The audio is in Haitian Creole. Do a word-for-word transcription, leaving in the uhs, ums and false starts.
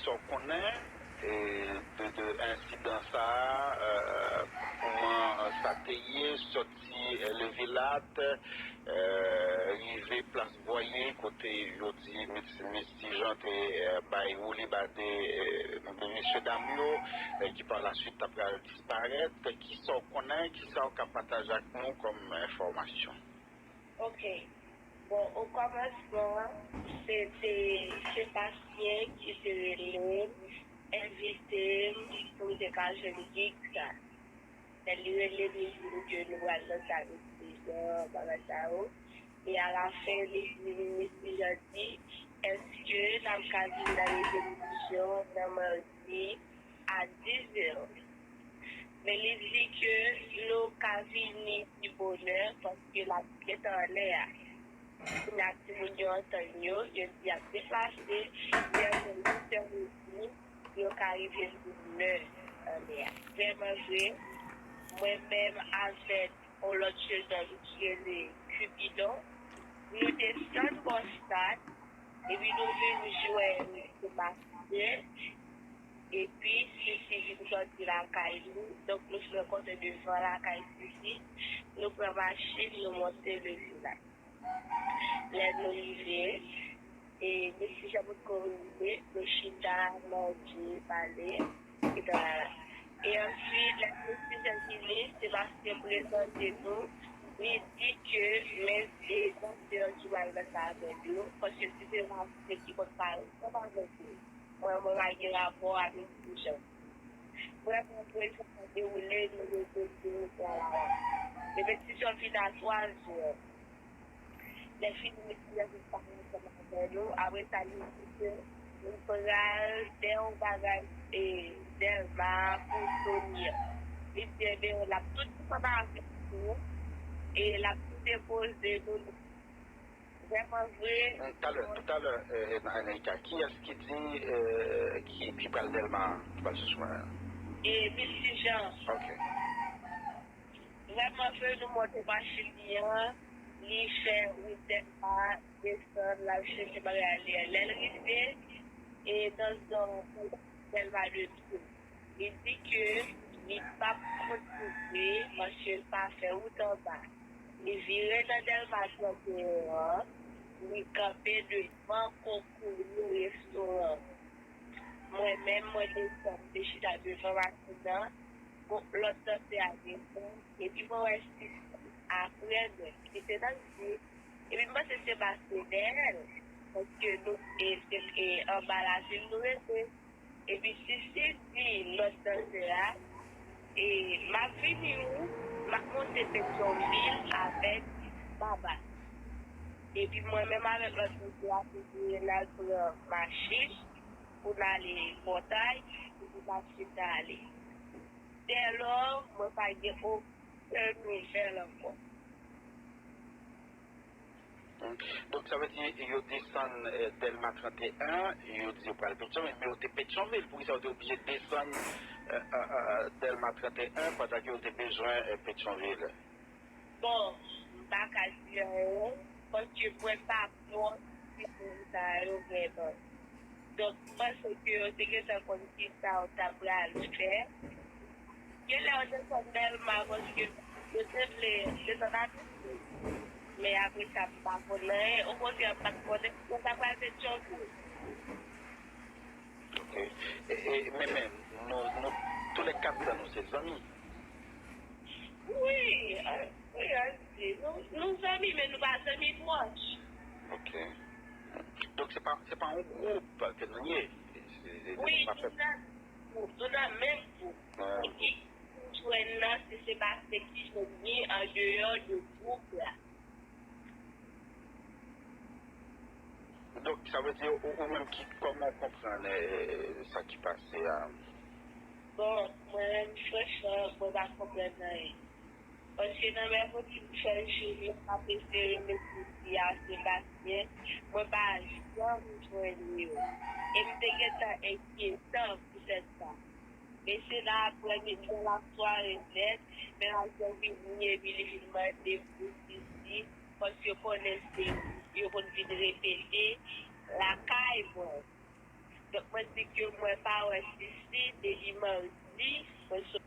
Sa w konnen de ensidan sa a, kouman sa te ye, sòti Levilat, rive plas Bwaye kote yo di Miss Tijan te bay woulibade de mesye dam yo, ki pa la swit ta pral disparèt? Kisa w konnen, kisa w ka pataje ak nou kòm enfòmasyon? Ok. Bon, okòmansman, se te Sebastien ki te rele m, envite m pou m te ka jwenn gig sa. Lè li rele m, li di m ke nou pral nan sa, nou te jan bagay sa yo. E alafen, li di, Miss Tijan di, èske n ap ka vin nan repetisyon nan madi a dizè? Men li di ke nou ka vini pi bonè paske l ap gentan anlè a. Kounye a timoun yo antann yo, yo di y ap deplase, lè se uit è midi, yo ka rive pou nè anlè a. Vrèman vre, mwen menm avèk yon lòt jennonm ki rele Cupidon, nou desann bò stad, epi nou vin jwenn Sebastien, epi Sisi vin sòti lakay li, donk nou fin rankontre devan lakay Sisi, nou pran machin, nou monte Levilat. Lè nou rive, e Miss Tijan potko rive, nou chita, manje, pale, etsetera. E answit, lè Miss Tijan vini, Sebastien prezante nou, li di ke men e dansè ki pral danse avèk nou, paske se Sebastien ki konn pale ansanm avèk nou. Mwen, mwen pa gen rapò avèk Miss Tijan. Vrèman vre, jan sa dewoule, nou rete sou wout la la. Repetisyon fin a twa zè. Lè fini, Miss Tijan vin pale ansanm avè nou. Apre sa, li di ke li pral fè yon bagay e Dèlma pou Sonia. Li di, ebyen, l ap tout desann avèk nou e l ap tout depoze nou. Vrèman vre. Talè, talè, Anaïka, kiyès ki di ki pral Dèlma, ki pral chèche mwen an? E Miss Tijan. Ok. Vrèman vre, nou monte machin li an, li fè wout Dèlma, desann, l al chèche bagay li an. Lè l rive e nan zòn Dèlma de Tro, li di ke li p ap kontinye paske l pa fè wout anba. Li vire nan Dèlma tranteyen an, li kanpe devan Kokoye restoran. Mwen menm, mwen desann, m te chita devan machin nan, lòt dansè a desann, epi mwen wè Sisi apre mwen, li te nan di, epi m panse se Sebastien dèyè l, paske nou, e, se, e, anba lavil nou rete. Epi Sisi di lòt dansè a, e, m ap vini wi, m ap monte Petyonvil avèk Baba. Epi mwen menm avèk lòt dansè a, se vire n al pran machin pou n ale Pòtay, epi machin nan ale. Dèlò, mwen pa gen okenn nouvèl ankò. Donk, sa vle di, yo desann Dèlma tranteyen, yo di yo pral Petyonvil, men yo te Petyonvil. Poukisa yo te oblije desann Dèlma tranteyen pandan ke yo te bezwen Petyonvil? Bon, m pa ka di anyen, paske mwen pa pwòch timoun sa yo vrèman. Donk, m panse ke yo te gentan konn kisa yo t ap pral fè. Genlè yo desann Dèlma paske yo te vle desann Abitiv. Men apre sa, m pa konn anyen. Okontrè, m pa t konnen si yo ta pral Petyonvil. Ok. E, e, men, men, nou, nou, toulèkat la, nou se zanmi. Wi, wi, Andy. Nou, nou zanmi, men nou pa zanmi pwòch. Ok. Donk, se pa, se pa yon gwoup ke nou ye. Wi, nou nan, nou nan menm gwoup. Ki jwenn nan, se Sebastien ki jwenn li andeyò de gwoup la. Donk, sa vle di, ou, ou menm ki, kòman w konprann sa ki pase a? Bon, mwen menm, franchman, mwen pa konprann anyen. Paske nan mèkredi pou fè jou, yo ap eseye remèt fi a Sebastien, mwen pa janm jwenn li. E m te gentan enkyete poutèt sa. Men se nan aprèmidi, nan lasware nèt, menaj mwen vini epi li vin mande pou Sisi, paske konnen se yo konn vin repete lakay mwen. Donk, mwen di ke mwen pa wè Sisi depi madi, mwen sot